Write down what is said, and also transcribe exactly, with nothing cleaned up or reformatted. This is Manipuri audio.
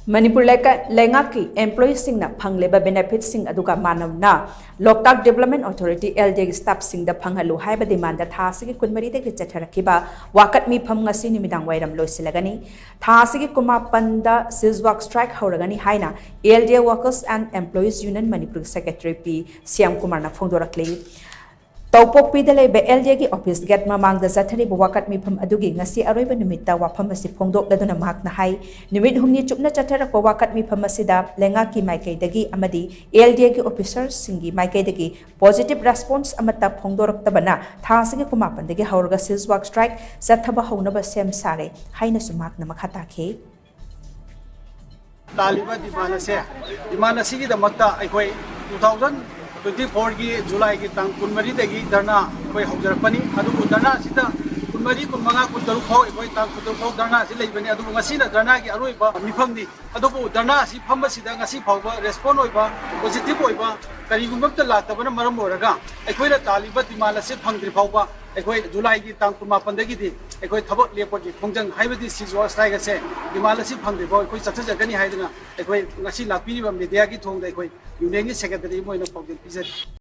ꯃꯅꯤꯄꯨꯔ ꯂꯩꯀ- ꯂꯩꯉꯥꯛꯀꯤ ꯑꯦꯝꯄ꯭ꯂꯣꯌꯤꯁꯤꯡꯅ ꯐꯪꯂꯤꯕ ꯕꯦꯅꯤꯐꯤꯠꯁꯤꯡ ꯑꯗꯨꯒ ꯃꯥꯟꯅꯅ ꯂꯣꯛꯇꯥꯛ ꯗꯤꯕꯂꯞꯃꯦꯟ ꯑꯣꯊꯣꯔꯤꯇꯤ, ꯑꯦꯜ ꯗꯤ ꯑꯦꯒꯤ ꯁ꯭ꯇꯥꯐꯁꯤꯡꯗ ꯐꯪꯍꯜꯂꯨ ꯍꯥꯏꯕ ꯗꯤꯃꯥꯟꯗ ꯊꯥ ꯑꯁꯤꯒꯤ ꯀꯨꯟꯃꯔꯤꯗꯒꯤ ꯆꯠꯊꯔꯛꯈꯤꯕ ꯋꯥꯀꯠ ꯃꯤꯐꯝ ꯉꯁꯤ ꯅꯨꯃꯤꯗꯥꯡ ꯋꯥꯏꯔꯝ ꯂꯣꯏꯁꯤꯜꯂꯒꯅꯤ꯫ ꯊꯥ ꯑꯁꯤꯒꯤ ꯀꯨꯟꯃꯥꯄꯟꯗ ꯁꯤꯖꯋꯥꯛ ꯁ꯭ꯇ꯭ꯔꯥꯏꯛ ꯍꯧꯔꯒꯅꯤ ꯍꯥꯏꯅ L D A workers and employees union ꯃꯅꯤꯄꯨꯔꯒꯤ ꯁꯦꯀ꯭ꯔꯦꯇꯔꯤ ꯄꯤ ꯁ꯭ꯌꯥꯝ ꯀꯨꯃꯥꯔꯅ ꯐꯣꯡꯗꯣꯔꯛꯂꯤ꯫ ꯇꯧꯄꯣꯛꯄꯤꯗ ꯂꯩꯕ ꯑꯦꯜ ꯗꯤ ꯑꯦꯒꯤ ꯑꯣꯐꯤꯁ ꯒꯦꯠ ꯃꯃꯥꯡꯗ ꯆꯠꯊꯔꯤꯕ ꯋꯥꯀꯠ ꯃꯤꯐꯝ ꯑꯗꯨꯒꯤ ꯉꯁꯤ ꯑꯔꯣꯏꯕ ꯅꯨꯃꯤꯠꯇ ꯋꯥꯐꯝ ꯑꯁꯤ ꯐꯣꯡꯗꯣꯛꯂꯗꯨꯅ ꯃꯍꯥꯛꯅ ꯍꯥꯏ, ꯅꯨꯃꯤꯠ ꯍꯨꯝꯅꯤ ꯆꯨꯞꯅ ꯆꯠꯊꯔꯛꯄ ꯋꯥꯀꯠ ꯃꯤꯐꯝ ꯑꯁꯤꯗ ꯂꯩꯉꯥꯛꯀꯤ ꯃꯥꯏꯀꯩꯗꯒꯤ ꯑꯃꯗꯤ ꯑꯦꯜ ꯗꯤ ꯑꯦꯒꯤ ꯑꯣꯐꯤꯁꯔꯁꯤꯡꯒꯤ ꯃꯥꯏꯀꯩꯗꯒꯤ ꯄꯣꯖꯤꯇꯤꯚ ꯔꯦꯁꯄꯣꯟꯁ ꯑꯃꯠꯇ ꯐꯣꯡꯗꯣꯔꯛꯇꯕꯅ ꯊꯥ ꯑꯁꯤꯒꯤ ꯀꯨꯟꯃꯥꯄꯟꯗꯒꯤ ꯍꯧꯔꯒ ꯁꯤꯖꯋꯥꯛ ꯁ꯭ꯇ꯭ꯔꯥꯏꯛ ꯆꯠꯊꯕ ꯍꯧꯅꯕ ꯁꯦꯝ ꯁꯥꯔꯦ ꯍꯥꯏꯅꯁꯨ ꯃꯍꯥꯛꯅ ꯃꯈꯥ ꯇꯥꯈꯤ꯫ ꯇꯥꯜꯂꯤꯕ ꯗꯤꯃꯥꯟ ꯑꯁꯦ, ꯗꯤꯃꯥꯟ ꯑꯁꯤꯒꯤꯗꯃꯛꯇ ꯑꯩꯈꯣꯏ two thousand twenty fourꯒꯤ ꯖꯨꯂꯥꯏꯒꯤ ꯇꯥꯡ ꯀꯨꯟꯃꯔꯤꯗꯒꯤ ꯙꯔꯅꯥ ꯑꯩꯈꯣꯏ ꯍꯧꯖꯔꯛꯄꯅꯤ꯫ ꯑꯗꯨꯕꯨ ꯙꯔꯅꯥ ꯑꯁꯤꯗ ꯀꯨꯟꯃꯔꯤ, ꯀꯨꯟꯃꯉꯥ, ꯀꯨꯟꯇꯔꯨꯛ ꯐꯥꯎ, ꯑꯩꯈꯣꯏ ꯇꯥꯡ ꯀꯨꯟꯇꯔꯨꯛ ꯐꯥꯎ ꯙꯔꯅꯥ ꯑꯁꯤ ꯂꯩꯕꯅꯤ꯫ ꯑꯗꯨꯕꯨ ꯉꯁꯤꯅ ꯙꯔꯅꯥꯒꯤ ꯑꯔꯣꯏꯕ ꯃꯤꯐꯝꯅꯤ꯫ ꯑꯗꯨꯕꯨ ꯙꯔꯅꯥ ꯑꯁꯤ ꯐꯝꯕꯁꯤꯗ ꯉꯁꯤ ꯐꯥꯎꯕ ꯔꯦꯁꯄꯣꯟ ꯑꯣꯏꯕ, ꯄꯣꯖꯤꯇꯤꯚ ꯑꯣꯏꯕ ꯀꯔꯤꯒꯨꯝꯕ ꯑꯃꯠꯇ ꯂꯥꯛꯇꯕꯅ ꯃꯔꯝ ꯑꯣꯏꯔꯒ ꯑꯩꯈꯣꯏꯅ ꯇꯥꯜꯂꯤꯕ ꯗꯤꯃꯥꯟ ꯑꯁꯤ ꯐꯪꯗ꯭ꯔꯤ ꯐꯥꯎꯕ ꯑꯩꯈꯣꯏ ꯖꯨꯂꯥꯏꯒꯤ ꯇꯥꯡ ꯀꯨꯟꯃꯥꯄꯟꯗꯒꯤꯗꯤ ꯑꯩꯈꯣꯏ ꯊꯕꯛ ꯂꯦꯞꯄꯒꯤ ꯈꯣꯡꯖꯪ, ꯍꯥꯏꯕꯗꯤ ꯁꯤꯖꯋꯥꯛ ꯁ꯭ꯇ꯭ꯔꯥꯏꯛ ꯑꯁꯦ ꯗꯤꯃꯥꯟ ꯑꯁꯤ ꯐꯪꯗ꯭ꯔꯤꯐꯥꯎ ꯑꯩꯈꯣꯏ ꯆꯠꯊꯖꯒꯅꯤ ꯍꯥꯏꯗꯨꯅ ꯑꯩꯈꯣꯏ ꯉꯁꯤ ꯂꯥꯛꯄꯤꯔꯤꯕ ꯃꯦꯗꯤꯌꯥꯒꯤ ꯊꯣꯡꯗ ꯑꯩꯈꯣꯏ ꯌꯨꯅꯤꯌꯟꯒꯤ ꯁꯦꯀ꯭ꯔꯦꯇꯔꯤ ꯑꯃ ꯑꯣꯏꯅ ꯄꯥꯎꯖꯦꯜ ꯄꯤꯖꯔꯤ꯫